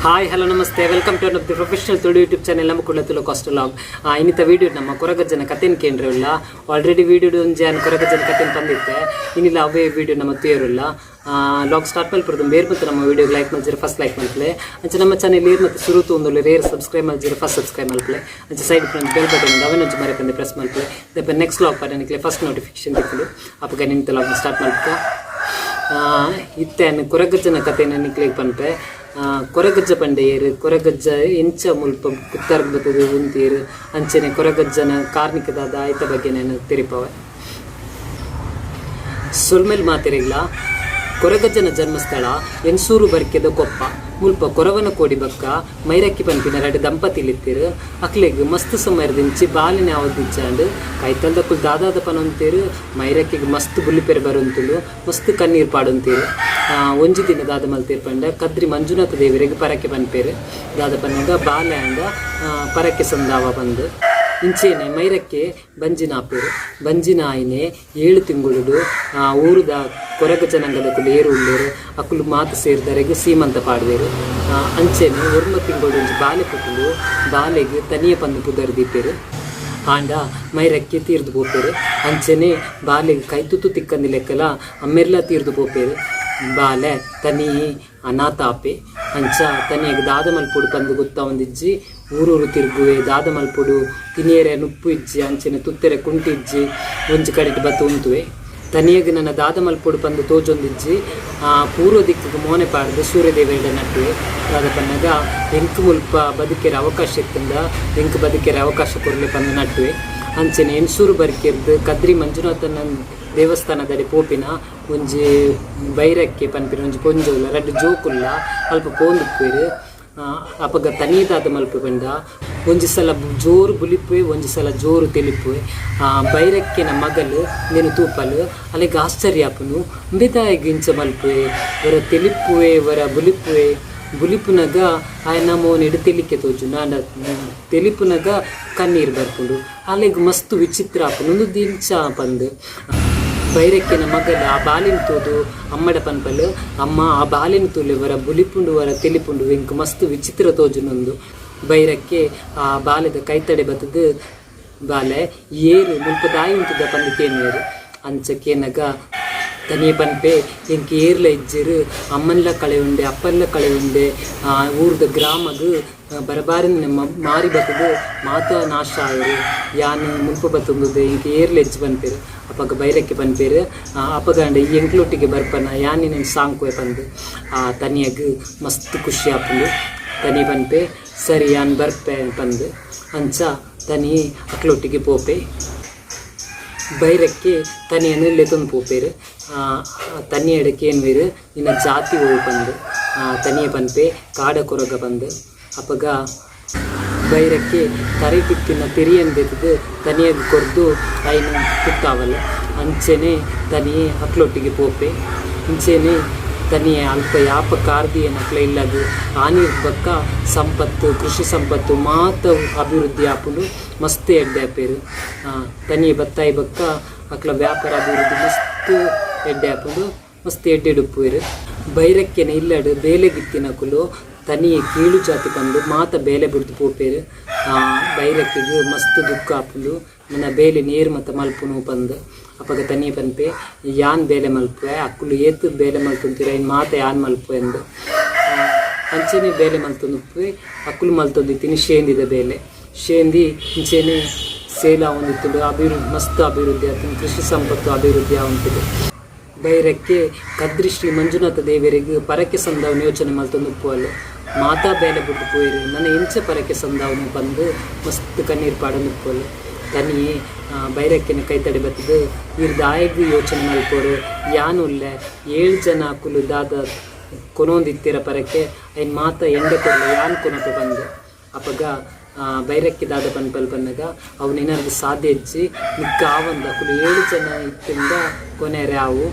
Hi, hello, namaste. Welcome to the professional Tulu YouTube channel ನಮ್ಮ Kudla Tulu cast log. ಇನ್ನಿತ video ನಮ್ಮ ಕೊರಗಜ್ಜನ ಕಥೆನ ಕೇಂದ್ರವಿಲ್ಲ. ಆಲ್ರೆಡಿ ವೀಡಿಯೋ ಒಂಜಿ ಯಾನ್ ಕೊರಗಜ್ಜನ ಕಥೆನ ತಂದಿತ್ತೆ. ಇನ್ನಿಲ್ಲ ಅವೇ ವೀಡಿಯೋ ನಮ್ಮ ತೇರುಲ್ಲ. ಲಾಗ್ ಸ್ಟಾರ್ಟ್ ಮಲ್ಪುರ್ದು ಬೇರ್ ಮತ್ತು ನಮ್ಮ ವೀಡಿಯೋ ಲೈಕ್ ಮಲ್ಜಿರ ಫಸ್ಟ್ ಲೈಕ್ ಮಲ್ಪಲೆ. ಅಂಚ ನಮ್ಮ ಚಾನೆಲ್ ಏರ್ ಮತ್ತು ಸುರು ತೂಂದುಲ್ಲ ರೇರ್ ಸಬ್ಸ್ಕ್ರೈಬ್ ಮಲ್ಜಿರ ಫಸ್ಟ್ ಸಬ್ಸ್ಕ್ರೈಬ್ ಮಲ್ಪಲೆ. ಅಂಚ ಸೈಡ್ ಫ್ರೆಂಡ್ ಬೆಲ್ ಬಟನ್ ಅವನ ಒಂಜಿ ಮರೆಪಂದೆ ಪ್ರೆಸ್ ಮಲ್ಪಲೆ. ದಪ್ಪ ನೆಕ್ಸ್ಟ್ ಲಾಗ್ ಪಡನಿಕ್ಲೆ ಫಸ್ಟ್ ನೋಟಿಫಿಕೇಶನ್ ತಿಕ್ಕುಂಡು. ಅಪಗ ನಿಂತ ಲಾಗ್ ಸ್ಟಾರ್ಟ್ ಮಲ್ಪಕ. ಇತ್ತೆ ಕೊರಗಜ್ಜನ ಕಥೆನ ನಿಕ್ಲೆಗ್ ಪನ್ಪೆ. ಕೊರಗಜ್ಜ ಪಂಡೆಯರು, ಕೊರಗಜ್ಜ ಎಂಚ ಮುಲ್ಪ ಕುತ್ತರ್ಗ್ ಬತ್ತದು ಉಂತೀರು, ಅಂಚನೆ ಕೊರಗಜ್ಜನ ಕಾರ್ನಿಕದಾದ ಆಯ್ತ ಬಗ್ಗೆ ನಾನು ತೆರಿಪವೆ. ಸೊಲ್ಮೆಲ್ ಮಾತೆರೆಗ್ಲ. ಕೊರಗಜ್ಜನ ಜನ್ಮಸ್ಥಳ ಎನ್ಸೂರು ಬರ್ಕೆದ ಕೊಪ್ಪ. ಮುಲ್ಪ ಕೊರವನ ಕೋಡಿ ಬಕ್ಕ ಮೈರಕ್ಕಿ ಪನ್ಪಿನ ರಡ್ಡ್ ದಂಪತಿಲಿತ್ತೆರ್. ಅಕ್ಲೆಗ್ ಮಸ್ತ್ ಸಮಯದಿಂಚಿ ಬಾಲಿನ ಅವದಿಚ್ಚಾಂಡ್. ಕೈತಲ್ದಕುಲು ದಾದಾದ ಪನೊಂತೇರು. ಮೈರಕ್ಕಿಗ್ ಮಸ್ತ್ ಬುಲಿಪೆರೆ ಬರೊಂತುಂಡು, ಮಸ್ತ್ ಕಣ್ಣೀರ್ ಪಾಡೊಂತೇರು. ಒಂಜಿ ದಿನ ದಾದ ಮಲ್ತೇರ್ ಪಂಡ, ಕದ್ರಿ ಮಂಜುನಾಥ ದೇವರಿಗೆ ಪರಕೆ ಪನ್ಪೇರು. ದಾದ ಪನ್ನಗ, ಬಾಲೆ ಆಂಡ ಪರಕೆ ಸಂದಾವ ಬಂದು. ಇಂಚೇನೆ ಮೈರಕ್ಕೆ ಬಂಜಿನ ಆಪೇರು. ಬಂಜಿನ ಆಯ್ನೆ 7 ತಿಂಗಳು ಊರುದ ಕೊರಗ ಜನಾಂಗದಕುಲು ಏರು ಉಳ್ಳೇರು, ಅಕುಲು ಮಾತು ಸೇರಿದರೆಗ್ ಸೀಮಂತ ಪಾಡುವೆರು. ಅಂಚೆನೆ 9 ತಿಂಗಳು ಒಂಜಿ ಬಾಲೆ ಪುಟ್ಟುಂಡು. ಬಾಲೆಗ್ ತನಿಯ ಪಂದು ಪುದರ್ ದೀಪೇರು. ಆಂಡ ಮೈರಕ್ಕೆ ತೀರ್ದು ಪೋಪೇರು. ಅಂಚೆನೆ ಬಾಲೆಗ್ ಕೈತುತ್ತು ತಿಕ್ಕಂದಿ ಲೆಕ್ಕಲ ಅಮ್ಮೆರ್ಲ ತೀರ್ದು ಪೋಪೇರು. ಬಾಲೆ ತನಿ ಅನಾಥ ಆಪೆ. ಅಂಚ ತನಿಯಗ್ ದಾದ ಮಲ್ಪೊಡು ಪಂದು ಗೊತ್ತಾವೊಂದಿಜ್ಜಿ. ಊರೂರು ತಿರ್ಗುವೆ. ದಾದ ಮಲ್ಪೊಡು, ತಿನಿಯರೆ ನುಪ್ಪು ಇಜ್ಜಿ, ಅಂಚೆನೆ ತುತ್ತೆರೆ ಕುಂಟಿ ಇಜ್ಜಿ. ಒಂಜಿ ಕಡೆಟ್ ಬತ್ತು ಉಂತುವೆ. ತನಿಯಗ್ ನನ್ನ ದಾದ ಮಲ್ಪೊಡು ಪಂದು ತೋಜೊಂದಿಜ್ಜಿ. ಪೂರ್ವ ದಿಕ್ಕುಗು ಮೋನೆ ಪಾಡ್ದು ಸೂರ್ಯದೇವೆರಡ ನಟ್ಟುವೆ. ದಾದ ಪನ್ನಗ, ಎಂಕ್ ಮುಲ್ಪ ಬದುಕೆರೆ ಅವಕಾಶ ಇತ್ತಂದ ಎಂಕ್ ಬದುಕೆರೆ ಅವಕಾಶ ಕೊರ್ಲೆ ಪಂದು ನಟ್ಟುವೆ. ಅಂಚೆನೆ ಎನ್ಸೂರು ಬರ್ಕೆರ್ದು ಕದ್ರಿ ಮಂಜುನಾಥನ ದೇವಸ್ಥಾನದಡೆ ಪೋಪಿನ ಒಂಜಿ ಬೈರಕ್ಕೆ ಪನ್ಪಿನ ಒಂಜಿ ಪೊಂಜೋಲ, ರಡ್ಡ್ ಜೋಕುಲ್ಲ ಅಲ್ಪ ಪೋಂದುಪ್ಪುವೆರ್. ಅಪಗ ತನಿದಾದ ಮಲ್ಪು ಪಂಡ, ಒಂಜಿ ಸಲ ಜೋರು ಬುಲಿಪುವೆ, ಒಂಜಿ ಸಲ ಜೋರು ತೆಲಿಪುವೆ. ಬೈರಕ್ಕಿನ ಮಗಲು ಉಂದೆನ್ ತೂಪಲ್. ಅಲೆಗ್ ಆಶ್ಚರ್ಯ ಆಪುಂಡು. ಉಂಬೆ ದಾಯೆಗ್ ಇಂಚ ಮಲ್ಪುವೆ? ಒರ ತೆಲಿಪುವೆ, ಒರ ಬುಲಿಪುವೆ. ಬುಲಿಪುನಗ ಆಯನ ಮೋನೆಡ್ ತೆಲಿಕೆ ತೋಜುಂಡು, ಆಂಡ ತೆಲಿಪುನಗ ಕಣ್ಣೀರ್ ಬರ್ಪುಂಡು. ಅಲೆಗ್ ಮಸ್ತ್ ವಿಚಿತ್ರ ಆಪುಂಡು, ಉಂದು ದಿಂಚ ಪಂದ್. ಬೈರಕ್ಕಿನ ಮಗಲ್ ಆ ಬಾಲಿನ ತೂದು ಅಮ್ಮಡ ಪನ್ಪಲ್, "ಅಮ್ಮ, ಆ ಬಾಲಿನ ತೂಲೆ, ವರ ಬುಲಿಪುಂಡು, ವರ ತೆಲಿಪುಂಡು, ಎಂಕ್ ಮಸ್ತ್ ವಿಚಿತ್ರ ತೋಜುನೊಂದು." ಬೈರಕ್ಕೆ ಆ ಬಾಲೆದ ಕೈತಡೆ ಬತ್ತದು, "ಬಾಲೆ, ಏರು ಮುಲ್ಪ ದಾಯಿ ಉಂತುದ?" ಪಂದ್ ಕೇನುವೆರ್. ಅಂಚ ಕೇನಗ ತನಿಯ ಪನ್ಪೆ, "ಎಂಕ್ ಏರ್ಲ ಇಜ್ಜೆರ್. ಅಮ್ಮನ್ಲ ಕಳೆ ಉಂಡೆ, ಅಪ್ಪನ್ಲ ಕಳೆ ಉಂಡೆ. ಆ ಊರ್ದ ಗ್ರಾಮಗ್ ಬರಬಾರಿನ ಮಾರಿ ಬತ್ತದು ಮಾತ ನಾಶ ಆಯೆರ್. ಯಾನ್ ಮುಲ್ಪ ಬತ್ತೊಂದುದೆ, ಎಂಕ್ ಏರ್ಲ ಇಜ್ಜಿ" ಪನ್ಪೆರ್. ಅಪಗ ಬೈರಕ್ಕೆ ಪನ್ಪೆರ್, "ಅಪಗಾಂಡ ಈ ಎಂಕ್ಲೊಟ್ಟಿಗೆ ಬರ್ಪನ, ಯಾನ್ ನಿನ್ನನ್ ಸಾಂಕುವೆ" ಪಂದ್. ಆ ತನಿಯಗ್ ಮಸ್ತ್ ಖುಷಿ ಆಪುಂಡು. ತನಿ ಪನ್ಪೆ, "ಸರಿ, ಯಾನ್ ಬರ್ಪೆ" ಪಂದ್. ಅಂಚ ತನಿ ಅಕ್ಲೊಟ್ಟಿಗೆ ಪೋಪೆ. ಬೈರಕ್ಕೆ ತನಿಯನ್ ಲೆತೊಂದು ಪೋಪೆರ್. ತನಿಯಡ ಕೇನ್ವೆರ್, "ನಿನ್ನ ಜಾತಿ ಒವು?" ಪಂದ್. ತನಿಯ ಪನ್ಪೆ, "ಕಾಡ ಕೊರಗ" ಪಂದ್. ಅಪಗ ಬೈರಕ್ಕೆ ತರೆಟಿತ್ತಿನ ತಿರಿಯನ್ ದೆತ್ತ್ದ್ ತನಿಯಗ್ ಕೊರ್ದು ಐನ್ ತುತ್ತಾವಲ್. ಅಂಚೆನೆ ತನಿಯೆ ಅಕ್ಲೊಟ್ಟಿಗೆ ಪೋಪೆ. ಇಂಚೆನೆ ತನಿಯೆ ಅಲ್ಪ ಯಾಪ ಕಾರ್ದಿಯನ್ ಅಕ್ಲ ಇಲ್ಲಗ್ ಆನಿರ್ದ್ ಬೊಕ್ಕ ಸಂಪತ್ತು, ಕೃಷಿ ಸಂಪತ್ತು ಮಾತ ಅಭಿವೃದ್ಧಿ ಆಪುಂಡು. ಮಸ್ತ್ ಎಡ್ಡೆ ಆಪೆರ್. ತನಿಯೆ ಬತ್ತಾಯಿ ಬೊಕ್ಕ ಅಕ್ಲ ವ್ಯಾಪಾರ ಅಭಿವೃದ್ಧಿ ಮಸ್ತ್ ಎಡ್ಡೆ ಆಪುಂಡು, ಮಸ್ತ್ ಎಡ್ಡೆಡ್ ಉಪ್ಪುವೆರ್. ಬೈರಕ್ಕೆನ ಇಲ್ಲಡ್ ಬೇಲೆಗಿತ್ತಿನಕುಲು ತನಿಯೆ ಕೀಳು ಜಾತಿ ಪಂದ್ ಮಾತ ಬೇಲೆ ಬುಡ್ದು ಪೋಪೆರ್. ಬೈರಕ್ಕೆಗ್ ಮಸ್ತ್ ದುಃಖ ಆಪುಂಡು, ನನ ಬೇಲೆ ನೇರ್ ಮತ ಮಲ್ಪುನು ಪಂದ್. ಅಪಗ ತನಿಯೆ ಪನ್ಪೆ, "ಯಾನ್ ಬೇಲೆ ಮಲ್ಪುವೆ, ಅಕುಲು ಏತ್ ಬೇಲೆ ಮಲ್ತೊಂತಿರ ಐನ್ ಮಾತ ಯಾನ್ ಮಲ್ಪುವೆ" ಅಂದ್. ಅಂಚನೆ ಬೇಲೆ ಮಲ್ತೊಂದುಪ್ಪುವೆ. ಅಕುಲು ಮಲ್ತೊಂದಿತ್ತಿನಿ ಶೇಂದಿದ ಬೇಲೆ. ಶೇಂದಿ ಇಂಚೆನೆ ಸೇಲ್ ಆವೊಂದಿತ್ತುಂಡು. ಅಭಿವೃದ್ಧಿ ಮಸ್ತ್ ಅಭಿವೃದ್ಧಿ ಆತುಂಡು. ಕೃಷಿ ಸಂಪತ್ತು ಅಭಿವೃದ್ಧಿ ಆವೊಂತುಂಡು. ಬೈರಕ್ಕೆ ಕದ್ರಿ ಶ್ರೀ ಮಂಜುನಾಥ ದೇವರಿಗೆ ಪರಕೆ ಸಂದಾವನ ಯೋಚನೆ ಮಲ್ತೊಂದುಪ್ಪುವಲ್. ಮಾತಾ ಬೇಲೆ ಬುಡ್ದು ಪೋಯೆರ್, ನನ ಎಂಚ ಪರಕೆ ಸಂದಾವನು ಪಂದ್ ಮಸ್ತ್ ಕಣ್ಣೀರ್ ಪಾಡೊಂದುಪ್ಪುವಲ್. ತನಿಯೆ ಬೈರಕ್ಕಿನ ಕೈತಡೆ ಬತ್ತದು, "ಈರ್ ದಾಯೆಗ್ ಯೋಚನೆ ಮಲ್ಪೊಡು? ಯಾನ್ ಉಲ್ಲೆ. 7 ಜನ ಅಕುಲು ದಾದ ಕೊನೊಂದಿತ್ತೆರ ಪರಕೆ, ಐನ್ ಮಾತ ಎಂಡ ಕೊರ್ಲೆ, ಯಾನ್ ಕೊನೊಪೆ" ಪಂದ್. ಅಪಗ ಬೈರಕ್ಕಿ ದಾದ ಪನ್ಪಲ್ ಪನ್ನಗ, "ಅವು ನಿನರ್ದ್ ಸಾಧ್ಯ ಇಜ್ಜಿ, ನಿಕ್ಕ್ ಆವಂದ್. ಅಕುಲು 7 ಜನ ಇತ್ತಿಂದ ಕೊನೆರೆ ಆವು.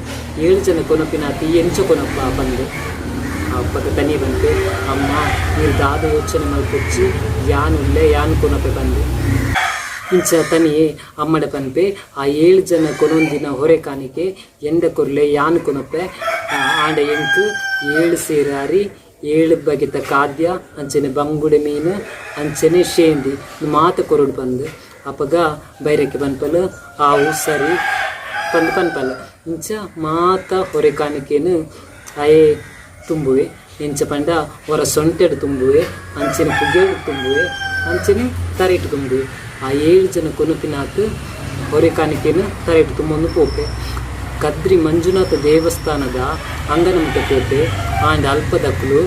7 ಜನ ಕೊನೊಪಿನಾತ್ ಈ ಎಂಚ ಕೊನೊಪ?" ಪಂದ್. ಅಪಗ ತನಿ ಪನ್ಪೆ, "ಅಮ್ಮ, ಈರ್ ದಾದ ಯೋಚನೆ ಮಲ್ಪೊಚ್ಚಿ, ಯಾನ್ ಉಲ್ಲೆ, ಯಾನ್ ಕೊನೊಪೆ" ಪಂದ್. ಇಂಚ ತನಿಯೆ ಅಮ್ಮಡ ಪನ್ಪೆ, "ಆ 7 ಜನ ಕೊನೊಂದಿನ ಹೊರೆ ಕಾಣಿಕೆ ಎಂಡ ಕೊರ್ಲೆ, ಯಾನ್ ಕೊನೊಪೆ. ಆಂಡ ಎಂಕ್ 7 ಸೇರ್ ಅರಿ ಏಳು ಬಗೆತ ಖಾದ್ಯ ಅಂಚನೆ ಬಂಗುಡೆ ಮೀನು ಅಂಚನೆ ಶೇಂದಿ ಮಾತ ಕೊರಡು ಪಂದ್ ಅಪಗ ಬೈರಕ್ಕೆ ಪನ್ಪಲ್ ಆವು ಸರಿ ಪಂದ್ ಪನ್ಪಲ್ ಇಂಚ ಮಾತ ಹೊರೆ ಕಾಣಿಕೆನು ಅಯೆ ತುಂಬುವೆ ಎಂಚ ಪಂಡ ಹೊರ ಸೊಂಟೆಡ್ ತುಂಬುವೆ ಅಂಚನೆ ಪುಗೆಡ್ ತುಂಬುವೆ ಅಂಚನೆ ತರೆಟ್ ತುಂಬುವೆ ಆ ಏಳು ಜನ ಕೊನಪಿನಾತ್ ಹೊರೆ ಕಾಣಿಕೆನು ತರೆಟ್ ತುಂಬೊಂದು ಪೋಪೆ ಕದ್ರಿ ಮಂಜುನಾಥ ದೇವಸ್ಥಾನದ ಅಂಗನಮುಟ್ಟ ಪೋಪೆ ಆಂಡ ಅಲ್ಪದಕುಲು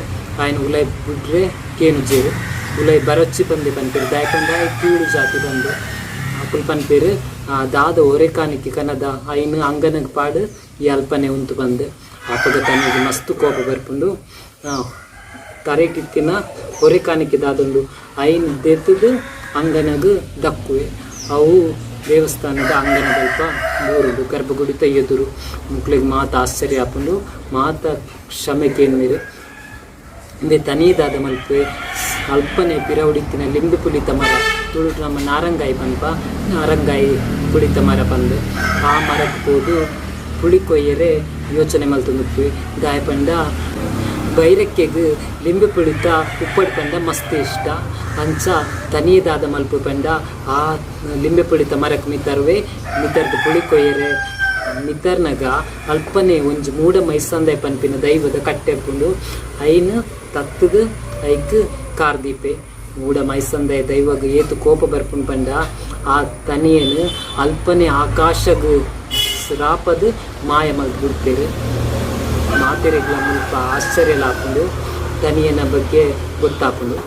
ಆಯ್ನ ಉಲೈ ಬುಡ್ರೆ ಕೇನುಜೇರು ಉಲೈ ಬರೊಚ್ಚಿ ಪಂದೆ ಪನ್ಪೆರ್ ದಾಯೆ ಪಂಡ ಆಯೆ ಕೀಳು ಜಾತಿ ಬಂದು ಅಕುಲು ಪನ್ಪೆರ್ ದಾದ ಒರೆ ಕಾಣಿಕೆ ಕನದ ಐನ್ ಅಂಗನಗ್ ಪಾಡ್ ಈ ಅಲ್ಪನೆ ಉಂತು ಬಂದು ಅಪಗ ತನಗೆ ಮಸ್ತ್ ಕೋಪ ಬರ್ಪುಂಡು ತರೆಟಿತ್ತಿನ ಒರೆ ಕಾಣಿಕೆ ದಾದುಂಡು ಐನ್ ದೆತ್ತುದು ಅಂಗನಗ್ ದಕ್ಕುವೆ ಅವು ದೇವಸ್ಥಾನದ ಅಂಗನದಲ್ಪ ಬೂರುಂಡು ಗರ್ಭಗುಡಿತ ಎದುರು ಮುಕ್ಲೆಗ್ ಮಾತ ಆಶ್ಚರ್ಯ ಆಪುಂಡು ಮಾತ ಕ್ಷಮೆ ಕೇನ್ವೆರ್ ಇಂದೆ ತನೀದಾದ ಮಲ್ಪೆ ಅಲ್ಪನೆ ಪಿರವುಡಿತ್ತಿನ ಲಿಂಬೆ ಪುಳಿತ ಮರ ತುಳುಟು ನಮ್ಮ ನಾರಂಗಾಯಿ ಪನ್ಪ ನಾರಂಗಾಯಿ ಪುಳಿತ ಮರ ಪಂದ್ ಆ ಮರಕ್ ಪೋದು ಪುಳಿ ಕೊಯ್ಯರೆ ಯೋಚನೆ ಮಲ್ತೊಂದುಪ್ಪುವೆ ದಾಯೆ ಪಂಡ ಬೈರಕ್ಕೆಗ್ ಲಿಂಬೆ ಪುಳಿತ ಉಪ್ಪಡ್ ಪಂಡ ಮಸ್ತ್ ಇಷ್ಟ ಅಂಚ ತನಿಯದಾದ ಮಲ್ಪು ಪಂಡ ಆ ಲಿಂಬೆ ಪುಳಿತ ಮರಕ್ ಮಿತ್ತರ್ವೆ ಮಿತ್ತರ್ದ್ ಪುಳಿ ಕೊಯ್ಯರೆ ಮಿತ್ತರ್ನಗ ಅಲ್ಪನೆ ಒಂಜಿ ಮೂಡ ಮೈಸಂದೆ ಪನ್ಪಿನ ದೈವದ ಕಟ್ಟೆ ಉಪ್ಪುಂಡು ಐನ್ ತತ್ತುದು ಐಕ್ ಕಾರ್ದೀಪೆ ಮೂಡ ಮೈಸಂದೆ ದೈವಗ್ ಏತ್ ಕೋಪ ಬರ್ಪುಂಡು ಪಂಡ ಆ ತನಿಯನ್ ಅಲ್ಪನೆ ಆಕಾಶಗ್ ರಾಪದ್ ಮಾಯ ಮಲ್ತ್ ಬುಡ್ಪೆರ್ ಮಾತೆರೆಗ್ಲ ಮುಲ್ಪ ಆಶ್ಚರ್ಯಲ ಆಪುಂಡು ತನಿಯನ ಬಗ್ಗೆ ಗೊತ್ತಾಪುಂಡು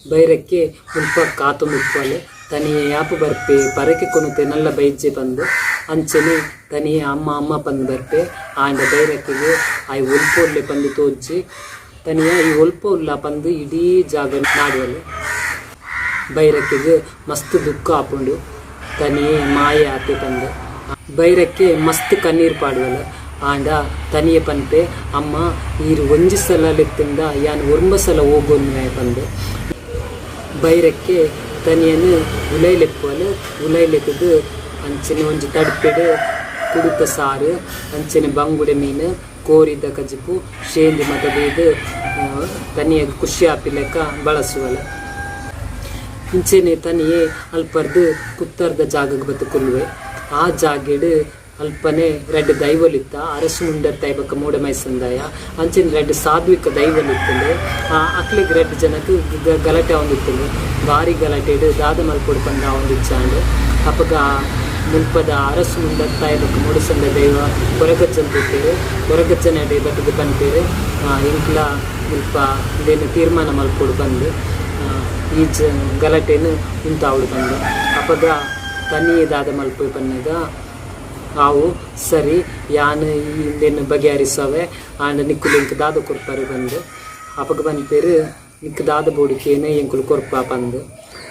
ಬೈರಕ್ಕೆ ಮುಲ್ಪ ಕಾತೊಂದು ಉಪ್ಪುವಲ್ ತನಿಯೆ ಯಾಪು ಬರ್ಪೆ ಪರಕೆ ಕೊನುತೆ ನಲ್ಲ ಬೈಜ್ಜೆ ಪಂದ್ ಅಂಚನೆ ತನಿಯೆ ಅಮ್ಮ ಅಮ್ಮ ಪಂದ್ ಬರ್ಪೆ ಆಂಡ ಬೈರಕ್ಕೆಗ್ ಆಯೆ ಒಲ್ಪ ಉಲ್ಲೆ ಪಂದ್ ತೋಜ್ಜಿ ತನಿಯ ಈ ಒಲ್ಪ ಉಲ್ಲ ಪಂದ್ ಇಡೀ ಜಾಗ ನಾಡುವಲ್ ಬೈರಕ್ಕೆಗ್ ಮಸ್ತ್ ದುಃಖ ಆಪುಂಡು ತನಿಯೆ ಮಾಯ ಆತೆ ಪಂದ್ ಬೈರಕ್ಕೆ ಮಸ್ತ್ ಕಣ್ಣೀರ್ ಪಾಡುವಲ್ ಆಂಡ ತನಿಯೆ ಪನ್ಪೆ ಅಮ್ಮ ಈರ್ ಒಂಜಿ ಸಲ ಲೆತ್ತುಂಡ ಯಾನ್ ಒರ್ಂಬ ಸಲ ಓಗೊನ್ವೆ ಪಂದ್ ಬೈರಕ್ಕೆ ತನಿಯನ್ ಉಲೈ ಲೆಪ್ಪುವಲ್ ಉಲೈ ಲೆತ್ತುದು ಅಂಚನೆ ಒಂಜಿ ತಡ್ಪೆಡ್ ಕುಡುತ ಸಾರು ಅಂಚನೆ ಬಂಗುಡೆ ಮೀನು ಕೋರಿದ ಕಜಿಪು ಶೇಂದಿ ಮತ ದೀದ್ ತನಿಯಗ್ ಖುಷಿ ಆಪಿಲೆಕ್ಕ ಬಳಸುವಲ್ ಇಂಚೆನೆ ತನಿಯೆ ಅಲ್ಪರ್ದ್ ಕುತ್ತರ್ದ ಜಾಗಗ್ ಬತ್ತ್ ಕುಲ್ಲುವೆ ಆ ಜಾಗೆಡ್ ಅಲ್ಪನೆ ರಡ್ಡ್ ದೈವೊಲಿತ್ತ ಅರಸು ಮುಂಡತ್ತಾಯ ಬೊಕ್ಕ ಮೂಡ ಮೈಸಂದಾಯ ಅಂಚನೆ ರಡ್ಡ್ ಸಾದ್ವಿಕ ದೈವೊಲಿತ್ತುಂಡು ಅಕ್ಲೆಗ್ ರಡ್ಡ್ ಜನಕ್ ಗಲಾಟೆ ಆವೊಂದಿತ್ತುಂಡು ಬಾರಿ ಗಲಾಟೆಡ್ ದಾದ ಮಲ್ಪೊಡು ಪಂದ್ ಆವೊಂದಿಜ್ಜಾಂಡ್ ಅಪಗ ಮುಲ್ಪದ ಅರಸು ಮುಂಡತ್ತಾಯ ಬೊಕ್ಕ ಮೂಡಸಂದ ದೈವ ಕೊರಗಜ್ಜನ್ ತೂಪೆರ್ ಕೊರಗಜ್ಜನಡೆ ಬತ್ತುದು ಪನ್ಪೆರ್ ಎಂಕ್ಲ ಮುಲ್ಪ ಇಂದೆನ್ ತೀರ್ಮಾನ ಮಲ್ಪೊಡು ಪಂದ್ ಈ ಗಲಾಟೆನ್ ಉಂತಾವೊಡು ಪಂದ್ ಅಪಗ ತನಿಯೆ ದಾದ ಮಲ್ಪುವೆ ಪನ್ನಗ ಆವು ಸರಿ ಯಾನ್ ಈ ಇಂದೆನ್ ಬಗೆಹರಿಸವೆ ಆಂಡ ನಿಕುಲು ಎಂಕ್ ದಾದ ಕೊರ್ಪರ್ ಪಂದ್ ಅಪಗ ಪನ್ಪೆರ್ ನಿಕ್ಕ್ ದಾದ ಬೋಡು ಕೇನೆ ಎಂಕುಲು ಕೊರ್ಪ ಪಂದ್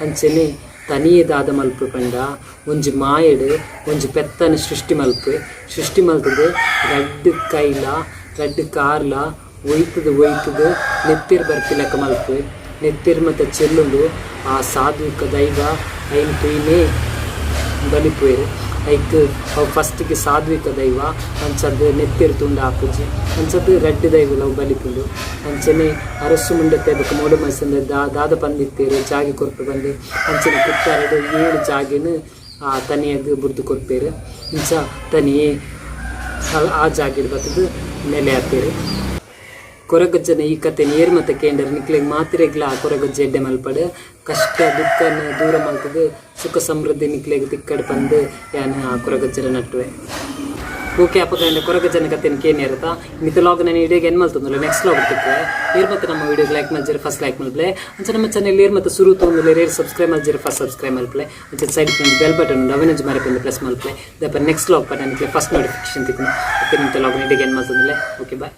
ಅಂಚನೆ ತನಿಯೆ ದಾದ ಮಲ್ಪು ಪಂಡ ಒಂಜಿ ಮಾಯಡ್ ಒಂಜಿ ಪೆತ್ತನ್ ಸೃಷ್ಟಿ ಮಲ್ಪುವೆ ಸೃಷ್ಟಿ ಮಲ್ತುದು ರಡ್ಡ್ ಕೈಲ ರಡ್ಡ್ ಕಾರ್ಲ ಒಯ್ತುದು ಒಯ್ತುದು ನೆತ್ತೆರ್ ಬರ್ಪಿಲೆಕ ಮಲ್ಪುವೆ ನೆತ್ತೆರ್ ಮಾತ ಚೆಲ್ಲುಂಡು ಆ ಸಾಧುಕ ದೈವ ಐನ್ ತೂಯಿನೇ ಬಲಿಪುವೆರ್ ಐಕ್ ಅವು ಫಸ್ಟ್ ಗ್ ಸಾದ್ವಿಕ ದೈವ ಅಂಚಾದ್ ನೆತ್ತೆರ್ ತೂಂಡ ಆಪುಜಿ ಅಂಚಾದ್ ರಡ್ಡ್ ದೈವಲ ಅವು ಬಲಿಪುಂಡು ಅಂಚನೆ ಅರಸು ಮುಂಡತ್ತೆ ಬೊಕ ಮೂಡ ಮೈಸಂದೆ ದಾದ ಪಂದಿತ್ತೆರ್ ಜಾಗೆ ಕೊರ್ಪೆ ಪಂದ್ ಅಂಚನೆ ಕುತ್ತಾರಡ್ ಏಳ್ ಜಾಗೆನ್ ಆ ತನಿಯಗ್ ಬುಡ್ದು ಕೊರ್ಪೆರ್ ಇಂಚ ತನಿಯೆ ಆ ಜಾಗೆಡ್ ಬತ್ತುದು ನೆಲೆ ಆಪೆರ್. ಕೊರಗಜ್ಜನ ಈ ಕತೆನ್ ಏರ್ ಮತ ಕೇಂಡರ್ ನಿಕ್ಲೆಗ್ ಮಾತೆರೆಗ್ಲಾ ಆ ಕೊರಗಜ್ಜ ಎಡ್ಡೆ ಮಲ್ಪಡ್ ಕಷ್ಟ ದುಃಖನ್ ದೂರ ಮಲ್ತುದು ಸುಖ ಸಮೃದ್ಧಿ ನಿಕ್ಲೆಗ್ ತಿಕ್ಕಡ್ ಪಂದ್ ಯಾನ್ ಆ ಕೊರಗಜ್ಜಡ ನಟ್ಟುವೆ. ಓಕೆ ಅಪಗ ಕೊರಗಜ್ಜನ ಕತೆನ್ ಕೇನಿಯರತ ಇನಿತ ಲಾಗ್ ನನ ಇಡೆಗ್ ಎಂಡ್ ಮಲ್ತೊಂದುಲ್ಲೆ ನೆಕ್ಸ್ಟ್ ಲಾಗ್ ತಿಕ್ಕುವೆ ಏರ್ ಮತ ನಮ್ಮ ವಿಡಿಯೋಗ್ ಲೈಕ್ ಮಲ್ಜೆರ್ ಫಸ್ಟ್ ಲೈಕ್ ಮಲ್ಪುಲೆ ಅಂಚ ನಮ್ಮ ಚಾನೆಲ್ ಏರ್ ಮತ ಸುರು ತೂವೊಂದುಲ್ಲೆರ್ ಏರ್ ಸಬ್ಸ್ಕ್ರೈಬ್ ಮಲ್ಜೆರ್ ಫಸ್ಟ್ ಸಬ್ಸ್ಕ್ರೈಬ್ ಮಲ್ಪುಲೆ ಅಂಚ ಸೈಡ್ ಒಂಜಿ ಬೆಲ್ ಬಟನ್ ಉಂಡು ಅವೆನ್ ಒಂಜಿ ಮರಪಂದೆ ಪ್ರೆಸ್ ಮಲ್ಪುಲೆ ದಾಯೆ ನೆಕ್ಸ್ಟ್ ಲಾಗ್ ಪಂಡ ನಿಕ್ಲೆ ಫಸ್ಟ್ ನೋಟಿಫಿಕೇಶನ್ ತಿಕ್ಕುಂಡು ಓಕೆ ಇನಿತ ಲಾಗ್ ನ್ ಇಡೆಗ್ ಎಂಡ್ ಮಲ್ತೊಂದುಲ್ಲೆ ಓಕೆ ಬೈ.